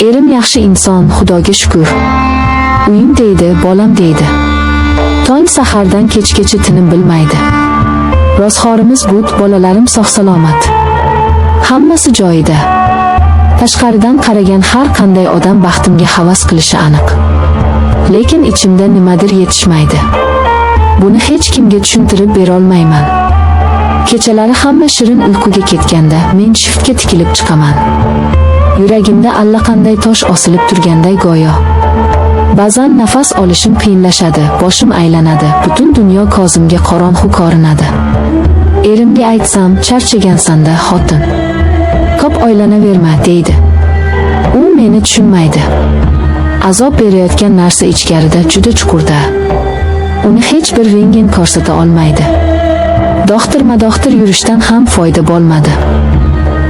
Erim yaxshi inson, Xudoga shukur. Uyim deydi, bolam deydi. Tong sahardan kechgacha tinim bilmaydi. Ro'zg'orimiz but, bolalarim sog' salomat. Hammasi joyida. Tashqaridan qaragan har qanday odam baxtimga havas qilishi aniq. Lekin ichimda nimadir yetishmaydi. Buni hech kimga tushuntirib berolmayman. Kechalari hamma shirin uyquga ketganda men shiftga tikilib chiqaman. Yuragimda allaqanday tosh osilib turganday go'yo. Ba'zan nafas olishim qiyinlashadi, boshim aylanadi, butun dunyo ko'zimga qorong'u ko'rinadi. Erimga aytsam, charchagansan-da, xotin. Ko'p o'ylanaverma, deydi. U meni tushunmaydi. Azob berayotgan narsa ichkarida, juda chuqurda. Uni hech bir rentgen ko'rsata olmaydi. Do'xtir-madoxtir yurishdan ham foyda bo'lmadi.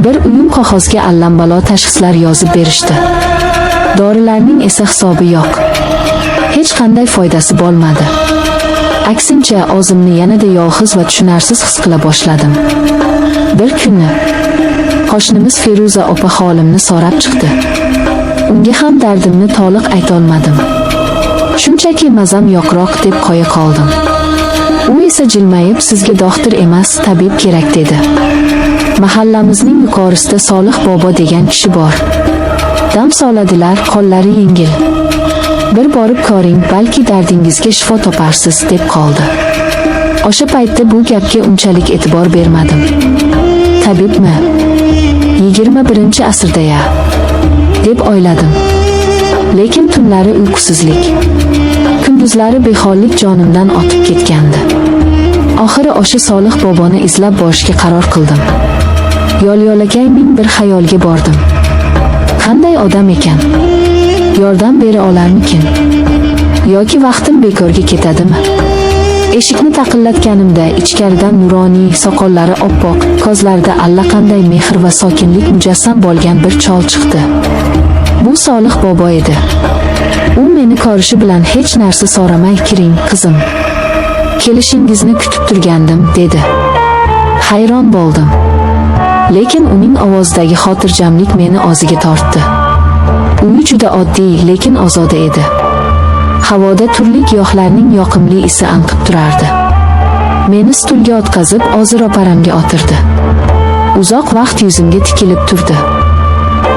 Bir uyum qog'ozga allambalo tashxislar yozib berishdi. Dorilarning esa hisobi yo'q. Hech qanday foydasi bo'lmadi. Aksincha o'zimni yanada yolg'iz va tushunarsiz his qila boshladim. Bir kuni qo'shnimiz Feruza opa holimni so'rab chiqdi. Unga ham dardimni to'liq aytolmadim. Shunchaki mazam yo'qroq deb qo'ya qoldim. U esa jilmayib, sizga do'xtir emas, tabib kerak dedi. Mahallamizning yuqorisida Solih bobo degan kishi bor. Dam soladilar, qo'llari yengil. Bir borib ko'ring, balki dardingizga shifo toparsiz, deb qoldi. O'sha paytda bu gapga unchalik e'tibor bermadim. Tabibmi? 21-asrda-ya, deb o'yladim. Lekin tunlari uyqusizlik, kunduzlari behollik jonimdan o'tib ketgandi. Oxiri o'sha Solih boboni izlab borishga qaror qildim. Yo'l yo'lakay ming bir xayolga bordim. Qanday odam ekan? Yordam bera olarmikin? Yoki vaqtim bekorga ketadimi? Eshikni taqillatganimda ichkaridan nuroniy, soqollari oppoq, ko'zlarida allaqanday mehr va sokinlik mujassam bo'lgan bir chol chiqdi. Bu Solih bobo edi. U meni ko'rishi bilan hech narsa so'ramay, "Kiring, qizim. Kelishingizni kutib turgandim", dedi. Hayron bo'ldim. Lekin uning ovozidagi xotirjamlik meni o'ziga tortdi. Uyi juda oddiy, lekin ozoda edi. Havoda turli giyohlarning yoqimli isi anqib turardi. Meni stulga o'tqazib, o'zi ro'paramga o'tirdi. Uzoq vaqt yuzimga tikilib turdi.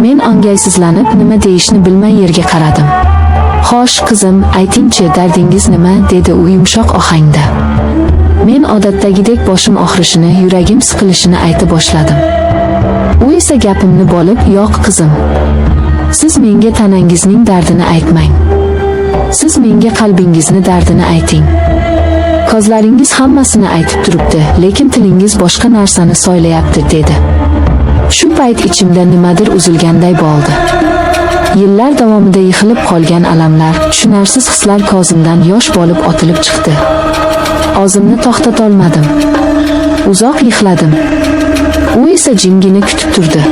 Men o'ng'aysizlanib, nima deyishni bilmay yerga qaradim. "Xo'sh, qizim, aytingchi, dardingiz nima?" dedi u yumshoq ohangda. Men odatdagidek boshim og'rishini, yuragim siqilishini ayta boshladim. U esa gapimni bo'lib, "Yo'q, qizim. Siz menga tanangizning dardini aytmang. Siz menga qalbingizni dardini ayting. Ko'zlaringiz hammasini aytib turibdi, lekin tilingiz boshqa narsani so'ylayapti", dedi. Shu payt ichimda nimadir uzilganday bo'ldi. Yillar davomida yig'ilib qolgan alamlar, tushunarsiz hislar ko'zimdan yosh bo'lib otilib chiqdi. O'zimni to'xtatolmadim. Uzoq yig'ladim. U esa jimgina kutib turdi.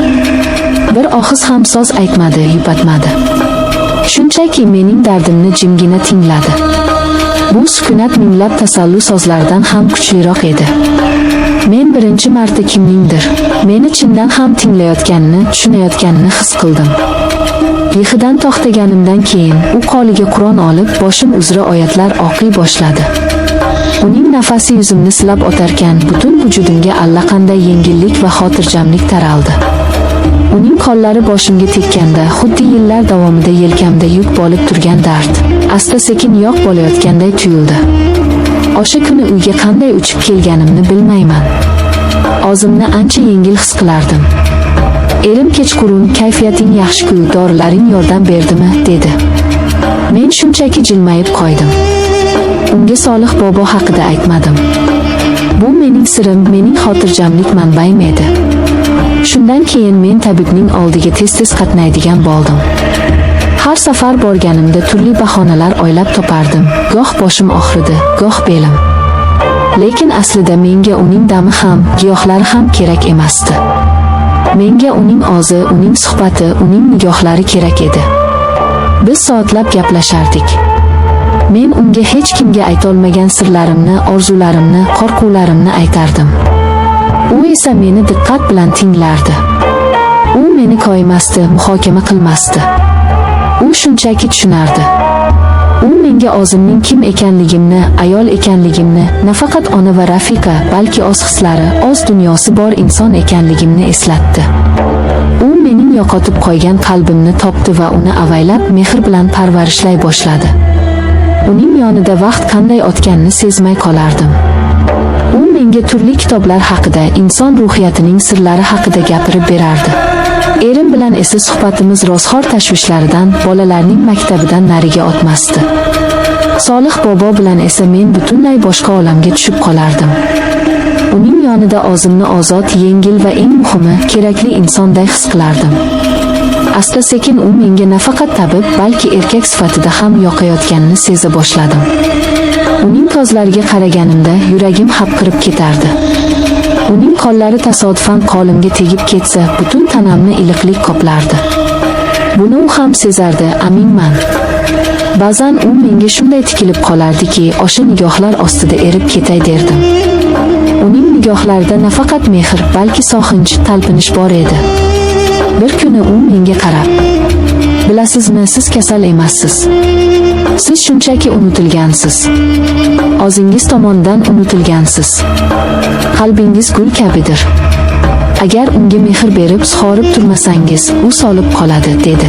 Bir og'iz ham so'z aytmadi, yupatmadi. Shunchaki mening dardimni jimgina tingladi. Bu sukunat minglab tasalli so'zlardan ham kuchliroq edi. Men birinchi marta kimningdir meni chindan ham tinglayotganini, tushunayotganini his qildim. Yig'idan to'xtaganimdan keyin u qo'liga Qur'on olib, boshim uzra oyatlar o'qiy boshladi. Uning nafasi yuzimni silab o'tarkan, butun vujudimga allaqanday yengillik va xotirjamlik taraldi. Uning qo'llari boshimga tekkanda, xuddi yillar davomida yelkamda yuk bo'lib turgan dard asta-sekin yo'q bo'layotganday tuyuldi. O'sha kuni uyga qanday uchib kelganimni bilmayman. O'zimni ancha yengil his qilardim. Erim kechqurun, "Kayfiyating yaxshi-ku, dorilaring yordam berdimi?" dedi. Men shunchaki jilmayib qo'ydim. Unga Solih bobo haqida aytmadim. Bu mening sirim, mening xotirjamlik manbaim edi. Shundan keyin men tabibning oldiga tez-tez qatnaydigan bo'ldim. Har safar borganimda turli bahonalar o'ylab topardim. Goh boshim og'ridi, goh belim. Lekin aslida menga uning dami ham, giyohlari ham kerak emasdi. Menga uning o'zi, uning suhbati, uning nigohlari kerak edi. Biz soatlab gaplashardik. Men unga hech kimga aytolmagan sirlarimni, orzularimni, qo'rquvlarimni aytardim. U esa meni diqqat bilan tinglardi. U meni koyimasdi, muhokama qilmasdi. U shunchaki tushunardi. U menga o'zimning kim ekanligimni, ayol ekanligimni, nafaqat ona va rafiqa, balki o'z hislari, o'z dunyosi bor inson ekanligimni eslatdi. U mening yo'qotib qo'ygan qalbimni topdi va uni avaylab, mehr bilan parvarishlay boshladi. Uning yonida vaqt qanday o'tganini sezmay qolardim. U menga turli kitoblar haqida, inson ruhiyatining sirlari haqida gapirib berardi. Erim bilan esa suhbatimiz ro'zg'or tashvishlaridan, bolalarning maktabidan nariga o'tmasdi. Solih bobo bilan esa men butunlay boshqa olamga tushib qolardim. Uning yonida o'zimni ozod, yengil va eng muhimi, kerakli insonday his qilardim. Asta-sekin u menga nafaqat tabib, balki erkak sifatida ham yoqayotganini seza boshladim. Uning ko'zlariga qaraganimda yuragim hapriqib ketardi. Uning qo'llari tasodifan qo'limga tegib ketsa, butun tanamni iliqlik qoplardi. Buni u ham sezardi, aminman. Ba'zan u menga shunday tikilib qolardiki, o'sha nigohlar ostida erib ketay derdim. Uning nigohlarida nafaqat mehr, balki sog'inch, talpinish bor edi. Bir kuni u menga qarab: "Bilasizmi, siz kasal emassiz. Siz shunchaki unutilgansiz. O'zingiz tomonidan unutilgansiz. Qalbingiz gul kabidir. Agar unga mehr berib, sug'orib turmasangiz, u solib qoladi", dedi.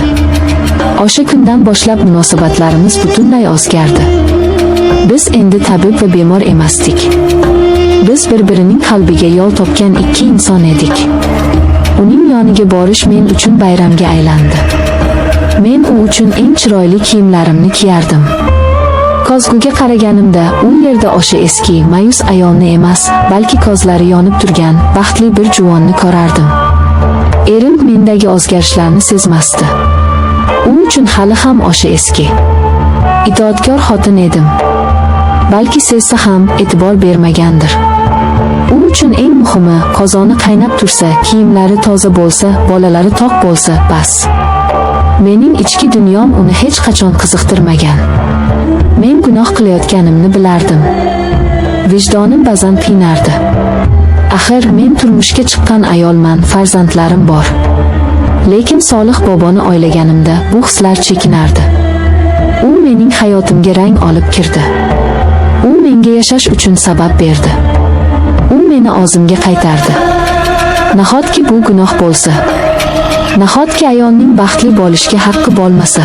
O'sha kundan boshlab munosabatlarimiz butunlay o'zgardi. Biz endi tabib va bemor emasdik. Biz bir-birining qalbiga yo'l topgan ikki inson edik. Uning yoniga borish men uchun bayramga aylandi. Men u uchun eng chiroyli kiyimlarimni kiyardim. Ko'zguga qaraganimda u yerda o'sha eski, ma'yus ayolni emas, balki ko'zlari yonib turgan, baxtli bir juvonni ko'rardim. Erim mendagi o'zgarishlarni sezmasdi. U uchun hali ham o'sha eski, itoatkor xotin edim. Balki sezsa ham e'tibor bermagandir. U uchun eng muhimi qozoni qaynab tursa, kiyimlari toza bo'lsa, bolalari to'q bo'lsa, bas. Mening ichki dunyom uni hech qachon qiziqtirmagan. Men gunoh qilayotganimni bilardim. Vijdonim ba'zan qiynardi. Axir men turmushga chiqqan ayolman, farzandlarim bor. Lekin Solih boboni o'ylaganimda bu hislar chekinardi. U mening hayotimga rang olib kirdi. U menga yashash uchun sabab berdi. U meni o'zimga qaytardi. Nahotki bu gunoh bo'lsa? Nahotki ayolning baxtli bo'lishga haqqi bo'lmasa?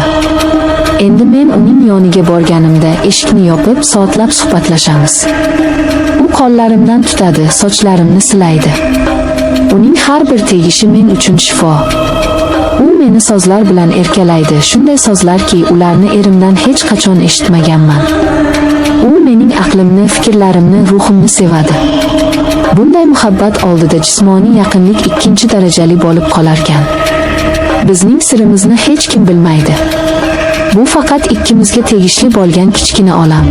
Endi men uning yoniga borganimda eshikni yopib, soatlab suhbatlashamiz. U qo'llarimdan tutadi, sochlarimni silaydi. Uning har bir tegishi men uchun shifo. U meni so'zlar bilan erkalaydi, shunday so'zlarki, ularni erimdan hech qachon eshitmaganman. U mening aqlimni, fikrlarimni, ruhimni sevadi. Bunday muhabbat oldida jismoniy yaqinlik ikkinchi darajali bo'lib qolarkan. Bizning sirimizni hech kim bilmaydi. Bu faqat ikkimizga tegishli bo'lgan kichkina olam.